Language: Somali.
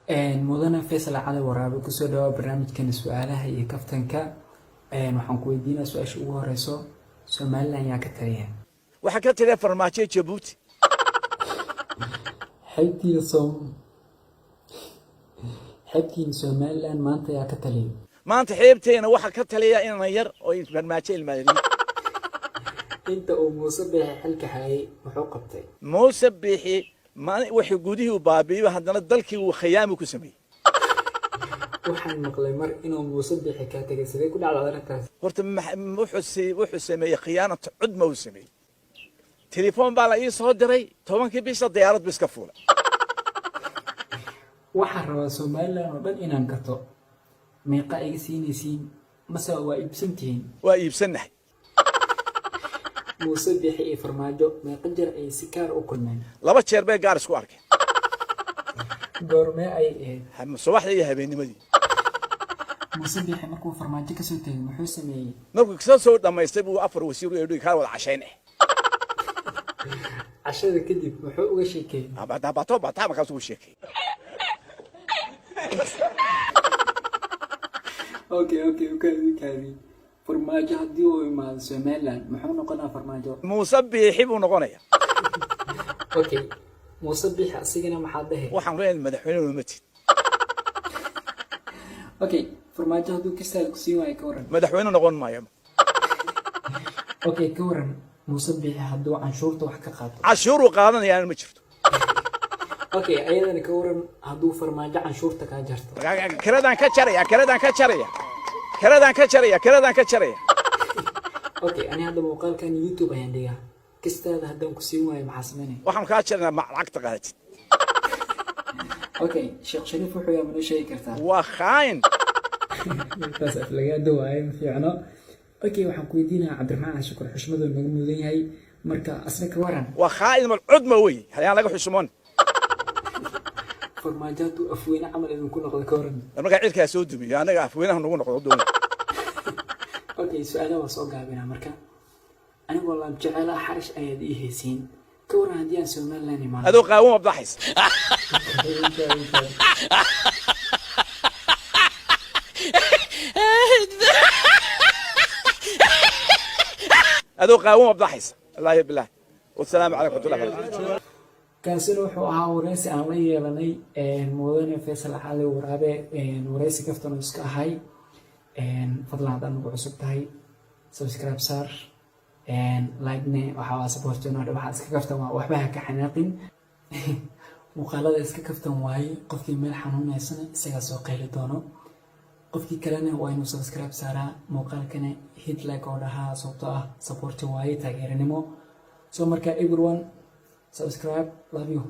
Mudane Faysal Cali Waraabe, kusoo dhawaa barnaamijkeena su-aalaha iyo kaftanka. Waxaan ku weydiinaa su-aasha ugu horeyso: Somaliland yaa ka taliya? Waxaa ka taliya Farmaajo, Jabuuti. Xeebtiina Somaliland maanta yaa ka taliya? Maanta xeebteena waxaa ka taliya inan yar oo Farmaajo ilmaadariin. Inta uu Muuse Biixi xilka hayay, muxuu qabtay? Muuse Biixi wixii gudihii uu baabi'iyo, haddana dalkii uu khiyaami ku sameeyey. Waxaan maqlay mar inuu Muuse Biixi kaa tegay. Sidee ku dhacda arrintaas? Horta wuxuu sameeyey khiyaanata cudma uu sameeyey. Telefoon baa la ii soo diray 10-kii bisha, diyaarad bu iska fuulay. Waxaan rabaa Somaliland oo dhan inaan gato. Meeqa iga siinaysiin, mase waa iibsantihiin? Waa iibsannahay. Muuse Biixi iyo Farmaajo meeqa jeer ay si gaar u kulmeen? Laba jeer bay gaar isku arkeen. Goormee ayay ahayd? Subaxdii iyo habeennimadii. Muuse Biixi markuu Farmaajo kasoo tegay, muxuu sameeyey? Markuu ka soo dhammaystay buu afar wasiir u eedhi kaa wada cashayn. Cashada kadib muxuu uga sheekeeyey? Bato bata markaas ugu sheekay. Okay, kaadi. Farmaajo haddii uu imaado Somaliland, muxuu noqonaa Farmaajo? Muuse Biixi buu noqonaya. Okay, Muuse Biixi asigana maxaad dhahe? Waxaan leeyahay, madaxweyne looma tid. Okay, Farmaajo hadduu kistaada ku siin waayo, ka waran? Madaxweyne noqon maayo. Okay, ka waran Muuse Biixi hadduu canshuurta wax ka qaato? Cashuuruu qaadanayaana ma jirto. Okay, ayadana ka waran hadduu Farmaajo canshuurta kaa jarto? Kiradaan ka jaraya, kiradaan ka jaraya, kiradaan ka jaraya, kiradaan ka jaraya. Okay, ani hadda muuqaalkan YouTube ayaan dhigaa. Kistaada haddaan ku siin waayo, maxaa sameynaya? Waxaan kaa jarnaa lacagta qaadatid. Okay, Sheekh Shariif wuxuu yaa manoo sheegi kartaa? Waa khaain. Taas aflagaado waaye, ma fiicno. Okay, waxaan ku weydiinayaa Cabdiraxmaan Shukur, xushmadu naga mudan yahay, marka asna ka waran? Waa khaain malcudma wey, hayaan laga xushmoon. Farmaajo hadduu afweyne camal idinku noqdo, ka waran? Markaa cirkaa soo dumiyo, annaga afweynaha nagu noqdo doona. Okay, su-aalaha waa soo gaabinaa. Marka anigoo laab jecela xarash ayaad ii haysiin. Ka waran haddii aan Somaliland imaano? Adoo qaawan wabdaxaysa. Adoo qaawan wabdaxaysa, wallaahi bilaah. Wasalaamu calaykum waraxmatullahi wabarakatu. Kaasina wuxuu ahaa wareysi aan la yeelanay mudane Faysal Cali Waraabe, wareysi kaftan oo iska ahay. Fadlan, haddaad nagu cusub tahay, subscribe saar, like-ne waxaa waa support inoo. Waxaa iska kaftan waa, waxba ha ka xanaaqin. Muuqaalada iska kaftan waaye. Qofkii meel xanuunaysana isagaa soo qayli doono, qofkii kalena waa inuu subscribe saaraa, muuqaalkana hit like oo dhahaa, sababtoo ah support waaye, taageeranimo. So marka everyone subscribe. Love you.